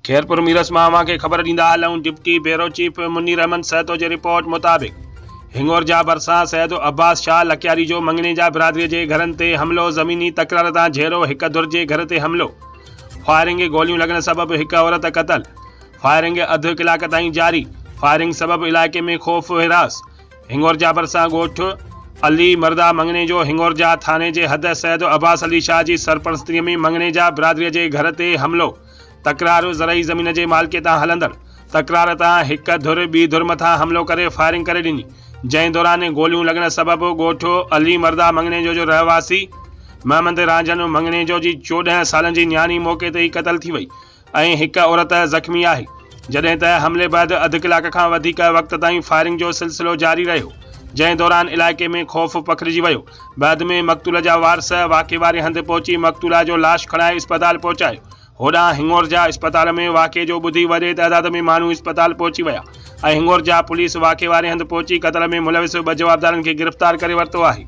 خيرپور ميرس مان اوهان کي خبر ڏيندا هلون deputy bureau chief Munir Ahmed Sahito جي رپورٽ مطابق هڱورجا ڀرسان سيد عباس شاهه لڪياري جو مڱڻيجا برادري جي گهرن تي حملو زميني تڪرار تان جهيڙو هڪ ڌر جي گهر تي حملو فائرنگ گوليون لڳڻ سبب هڪ عورت قتل فائرنگ اڌ ڪلاڪ تائين جاري فائرنگ سبب علائقي ۾ خوف هراس هڱورجا ڀرسان ڳوٺ علي مردا مڱڻيجو هڱورجا ٿاڻي جي حد سيد عباس علي شاهه جي سرپرستي ۾ مڱڻيجا برادري جي گهر تي حملو تڪرار زرعي زمين جي مالڪي تان هلندڙ تڪرار تان هڪ ڌر ٻي ڌر مٿان حملو ڪري فائرنگ ڪري ڏني، جنهن دوران گوليون لڳڻ سبب ڳوٺ علي مردا مڱڻيجو جو رهواسي محمد رانجهن مڱڻيجو جي 14 سالن جي نياڻي موقعي تي ئي قتل ٿي وئي ۽ هڪ عورت زخمي آهي، جڏهن ته حملي بعد اڌ ڪلاڪ کان وڌيڪ وقت تائين فائرنگ جو سلسلو جاري رهيو، جنهن دوران علائقي ۾ خوف پکڙجي ويو، بعد ۾ مقتول جا وارث واقعي واري هنڌ پهچي مقتولا جو لاش کڻائي اسپتال پهچايو. هوڏانهن هڱورجا اسپتال ۾ واقعي جو ٻڌي وڏي تعداد ۾ ماڻهو اسپتال پهچي ويا ۽ هڱورجا پوليس واقعي واري هنڌ پهچي قتل ۾ ملوث ٻه جوابدارن کي گرفتار ڪري ورتو آهي.